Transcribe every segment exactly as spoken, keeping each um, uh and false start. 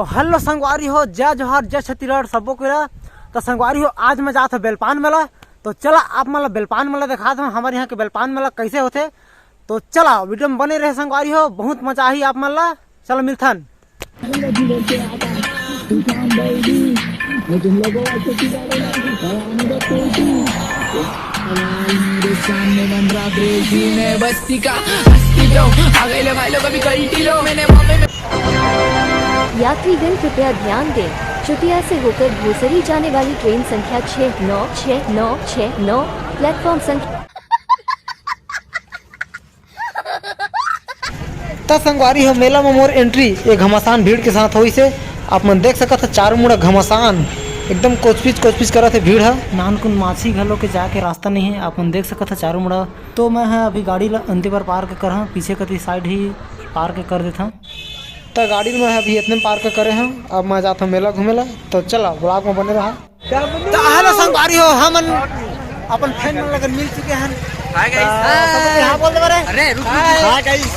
तो hello संगवारी हो, जय जोहार, जय छत्तीसगढ़ सबो के ला। तो संगवारी हो, आज मैं जात हूँ बेलपान मेला। तो चला आप मन ला बेलपान मेला दिखात हूँ, हमारे यहाँ के बेलपान मेला कैसे होथे। तो चला video में बने रहे संगवारी हो, बहुत मजा आही आप मन ला। चलो मिलथन। यात्रीगण कृपया ध्यान दें, चुटिया से होकर भोसरी जाने वाली ट्रेन संख्या छः नौ छः नौ छः नौ, प्लेटफॉर्म संख्या त संगवारी हो, मेला में मोर entry ये घमासान भीड़ के साथ होइस हे। आप मन देख सकत ह, चारों मुड़ा घमासान, एकदम कोचपिच कोचपिच करत हे भीड़ ह। नानकुन माछी घलो के जाके रास्ता नहीं है, आप मन देख सकत ह चारों मुड़ा। तो मैं ह अभी गाड़ी ला अंते बर park करहूँ, पीछे कति side ही park कर देथों। त गाड़ी ल मैं ह अभी इतने park करे हूँ, अब मैं जात हूँ मेला घूमे ला। तो चला vlog में बने रहा। तो hello संगवारी हो, हमन अपन fan मन लगन मिल चुके हैं। Hi guys। तो सबको hi बोल दे रे। अरे रुक, रुक, hi। Hi guys।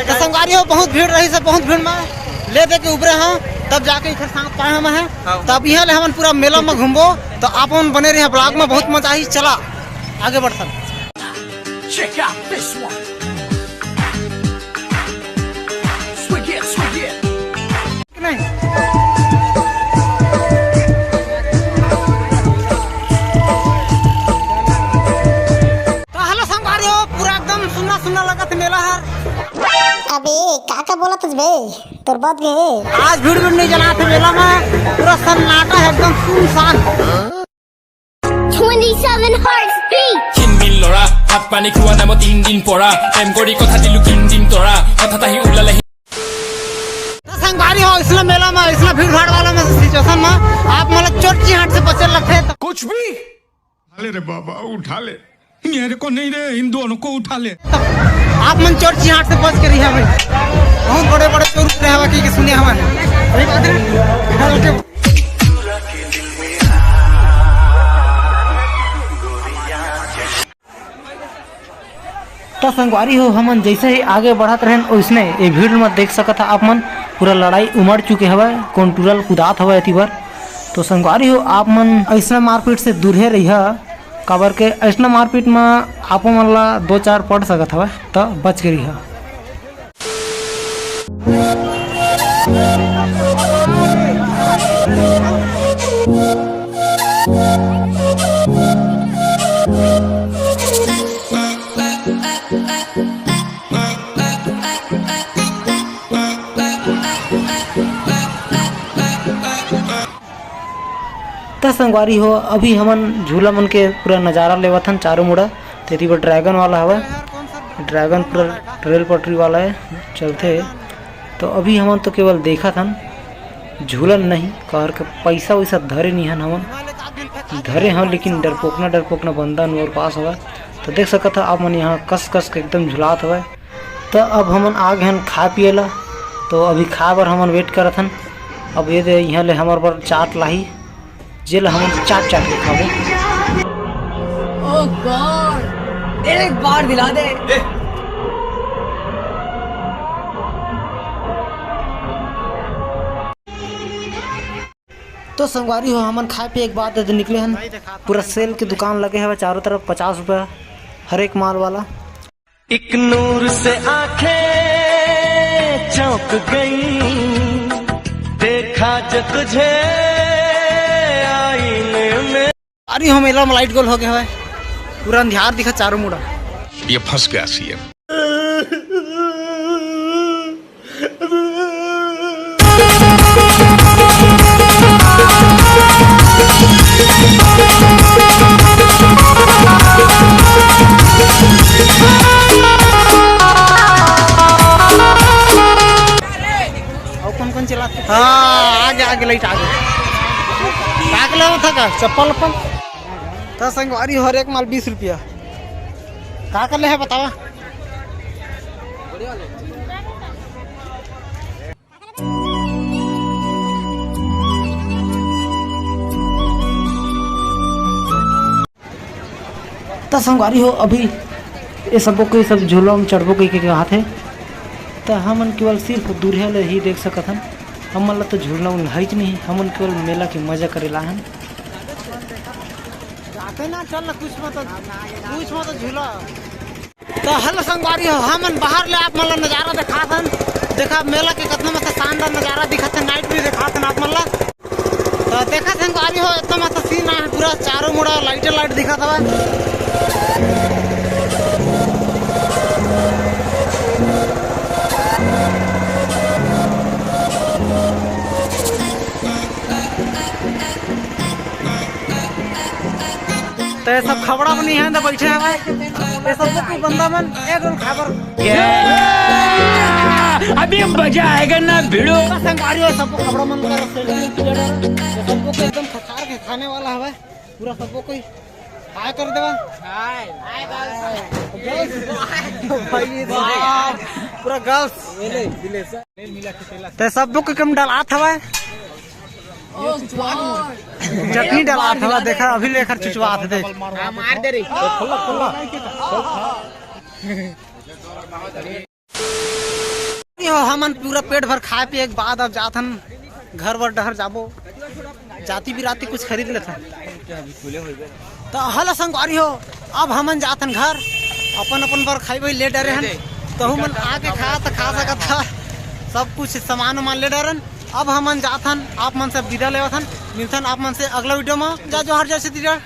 तो संगवारी हो, बहुत भीड़ रहिस हे, बहुत भीड़ में ले दे के उबरे हैं, तब जाके इधर सांस पाए हम हैं। हाँ। तब यहाँ ले हमन पूरा मेला में घूमबो, तो आप मन बने रहे vlog में, बहुत मजा आही। चला आगे बढ़थन। Check out this one। Swig it, swig it। कि नहीं? तो hello संगवारी हो, पूरा एकदम सुन्ना सुन्ना लगत हे मेला हर। अबे का का बोलत हस बे, तोर बात के? आज भीड़ भीड़ नहीं जनात हे मेला में, पूरा सन्नाटा है, एकदम सुनसान। Twenty-seven hearts beat। ক্ষীণ মিন ল'ৰা, ভাত পানী খোৱা নাই মই তিনদিন পৰা। প্ৰেম কৰি কথা দিলো কিন দিম তৰা, হঠাৎ আহি ওলালে। तो संगवारी हो, इसने मेला में, इसने भीड़ भाड़ वाला में situation में आप मतलब चोट की हाथ से बचे लगते तो कुछ भी। उठा ले रे बाबा, उठा ले। मेरे को नहीं रे, इन दोनों को उठा ले। आप मन चोर चिहाट से बच के रहिहा भाई, बहुत बड़े बड़े चोर उतरे हवा की, की सुने हवा है। सही बात है। त संगवारी हो, हमन जैसे ही आगे बढ़त रहन, ओइसने ये भीड़ में देख सकत ह आप मन, पूरा लड़ाई उमड़ चुके हवय, कोन टूरा ल कुदात हवय एती बर। तो संगवारी हो, आप मन अइसना मारपीट से दूर हे रहिहा। काबर के अइसना मारपीट म आपो मन ला दो चार पड़ सकत हवय, त बच के रहिहा। त संगवारी हो, अभी हमन झूला मन के पूरा नजारा लेवत हन चारों मुड़ा। तेती बर ड्रैगन वाला हवय, ड्रैगन पूरा रेल पटरी वाला है, चलथे। तो अभी हमन तो केवल देखत हन, झूलन नहीं, काबर के पैसा वैसा धरे नहीं हन हमन। धरे हन लेकिन डरपोकना डरपोकना बंदा मोर पास हवय। तो देख सकत ह आप मन यहाँ कस कस के एकदम झुलात हवय। त अब हमन आ गे हन खाए पिए ला, तो अभी खाए बर हमन wait करत हन। अब ये दे इहाँ ले हमर बर चाट लाही, जेला हमन चाट चाट के खाबो। Oh God, एक बार दिला दे। तो संगवारी हो, हमन खाए पिए के बाद एदे निकले हन। पूरा सेल के दुकान लगे हवय चारों तरफ, पचास रुपया हर एक माल वाला। एक नूर से आंखें चौंक गई, देखा जो तुझे आईने में। अरे, हम एला में लाइट गोल हो गया हवय, पूरा अंधियार दिखत चारों मुड़ा। ये फंस गया सीएम। अउ कौन कौन चलाथे? हाँ, आगे, आगे लाइट आगे। का के लेवत ह का? चप्पल उप्पल? त संगवारी, हर एक माल बीस रुपया। का कर ले है बतावा? त संगवारी हो, अभी ये सबो के सब झूला में चढ़बो कहिके कहाथे। त हमन केवल सिर्फ दूरिहा ले ही देख सकत हन। हमन ला तो झूलना उलना है ही नहीं, हमन केवल मेला के मजा करे ला हन। जाते ना, चल ना, कुछ मत, कुछ मत झूला। तो हेलो संगवारी हो, हमन बाहर ले आप मन ला नजारा दिखात हन। देखा मेला के कितना मस्त शानदार नजारा दिखत है, नाइट व्यू दिखात हन आप मन ला। तो देखा संगवारी हो, इतना मस्त सीन है, पूरा चारों मुड़ा लाइट लाइट दिखत हवा। तो ये सब खबड़ा बनी है तो बैठे हवे। ये सब को बंदा मन एक रोल खाबर। अभी मजा आएगा ना भिड़ो। संगवारी हो, सबको खबड़ा मन कर, ये सबको एकदम खखार के खाने वाला हवे। पूरा सबको कोई हाय कर देवा। हाय। हाय, गर्ल्स। भाई, ये पूरा गर्ल्स। ते सबको कम डलात हवा। चटनी डलात हवा, देखा, अभी लेकर चुचवात दे। हाँ, मार दे रही। यो, हमन पूरा पेट भर खाए पिए के बाद अब जात हन घर वर डहर जाबो, जाती बिराती कुछ खरीद लेथन। तो हेलो संगवारी हो, अब हमन जात हन घर, अपन अपन बर खाई भाई ले डरे हन, तहु मन आके खा तो खा सकत हा, सब कुछ सामान वामान ले डरन। अब हमन जात हन, आप मन से विदा लेवत हन, मिलथन आप मन से अगला वीडियो में। जा जोहार, जय छत्तीसगढ़।